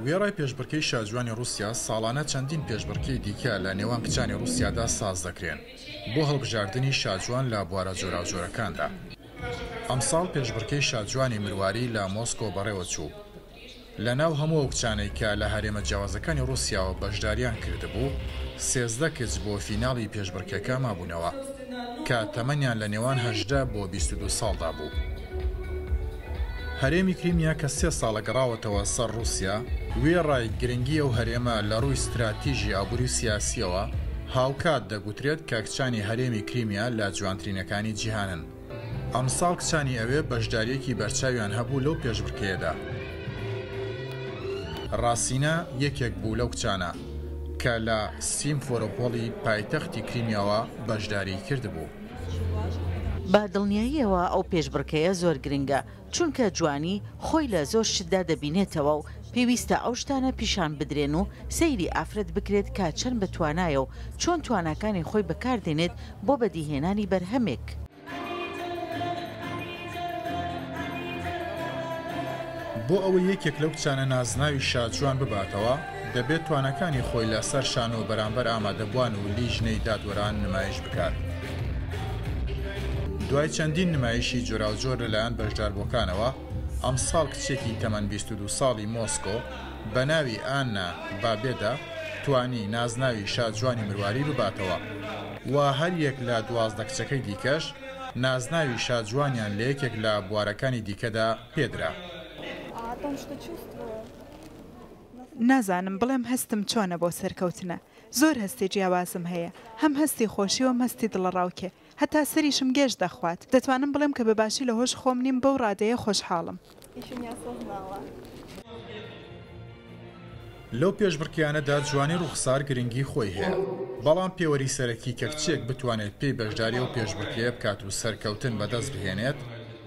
وێڕای پێشبڕکێی شاجوانی ڕووسیا، ساڵانە چەندین پێشبڕکێی دیکە لە نێوان کچانی ڕووسیادا ساز دەکرێن بۆ هەڵبژاردنی شاجوان لە بوارە جۆراوجۆرەکاندا. ئەمساڵ پێشبڕکێی شاجوانی مرواری لە مۆسکۆ بەڕێوەچوو. لە ناو هەموو ئەو کچانەی کە لە هەرێمە جیاوازەکانی ڕووسیاوە بەشداریان کردبوو، 13 کچ بۆ فیناڵی پێشبڕکێکە مابوونەوە، کە تەمەنیان لە نێوان 18 بۆ 22 ساڵدا بوو. هەرێمی کریمیا کە سێ ساڵە گەڕاوەتەوە سەر ڕووسیا، وێڕای گرنگی ئەو هەرێمە لە ڕووی ستراتیژی ئابووری و سیاسییەوە، هاوکات دەگوترێت کە کچانی هەرێمی کریمیا لە جوانترینەکانی جیهانن. ئەمساڵ کچانی ئەوێ بەشدارییەکی بەرچاویان هەبوو لەو پێشبڕکێیەدا. ڕاسینا یەکێک بوو لەو کچانە کە لە سیمفۆرۆپۆڵی پایتەختی کریمیاوە بەشداریی کردبوو. بە دڵنیاییەوە ئەو پێشبڕکێیە زۆر گرنگە، چونکە جوانی خۆی لە زۆر شتدا دەبینێتەوە و پێویستە ئەو شتانە پیشان بدرێن و سەیری ئافرەت بکرێت کە چەند بەتوانایە و چۆن تواناکانی خۆی بەکاردێنێت بۆ بەدیهێنانی بەرهەمێک. بۆ ئەوەی یەکێک لەو کچانە نازناوی شاجوان بباتەوە، دەبێت تواناکانی خۆی لە سەر شانۆ بەرامبەر ئامادەبوان و لیژنەی دادوەران نمایش بکات. دوای چەندین نمایشی جۆراوجۆر لەلایەن بەشداربووەکانەوە، ئەمساڵ کچێکی تەمەن 22 ساڵی مۆسکۆ بە ناوی ئاننا بابێدا توانی نازناوی شاجوانی مرواری بباتەوە و هەریەک لە 12 کچەکەی دیکەش نازناوی شاجوانیان لە یەکێک لە بوارەکانی دیکەدا پێدرا. نازانم بڵێم هەستم چۆنە بۆ سەرکەوتنە، زۆر هەستی جیاوازم هەیە، هەم هەستی خۆشی و هەم هەستی دڵەڕاوکێ، هەتا سەریشم گێژ دەخوات، دەتوانم بڵێم کە بە باشی لە هۆش خۆم نیم بەو ڕادەیە خۆشحاڵم. لەو پێشبڕکێیانەدا جوانی ڕووخسار گرنگی خۆی هەیە، بەڵام پێوەری سەرەکی کە کچێک بتوانێت پێی بەشداری ئەو پێشبڕکێیە بکات و سەرکەوتن بەدەست بهێنێت،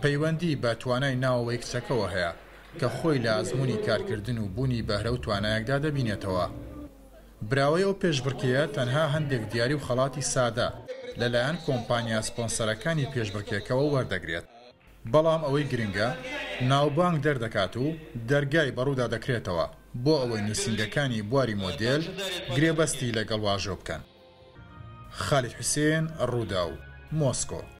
پەیوەندی بە توانای ناوەوەی کچەکەوە هەیە کە خۆی لە ئەزموونی کارکردن و بوونی بەهرە و توانایەکدا دەبینێتەوە. براوەی ئەو پێشبڕکێیە تەنها هەندێک دیاری و خەڵاتی سادە لەلایەن کۆمپانیا سپۆنسەرەکانی پێشبڕکێکەوە وەردەگرێت، بەڵام ئەوەی گرنگە ناوبانگ دەردەکات و دەرگای بەڕوودا دەکرێتەوە بۆ ئەوەی نووسینگەکانی بواری مۆدێل گرێبەستی لەگەڵ واژۆ بکەن. خالید حوسێن، رووداو، مۆسکۆ.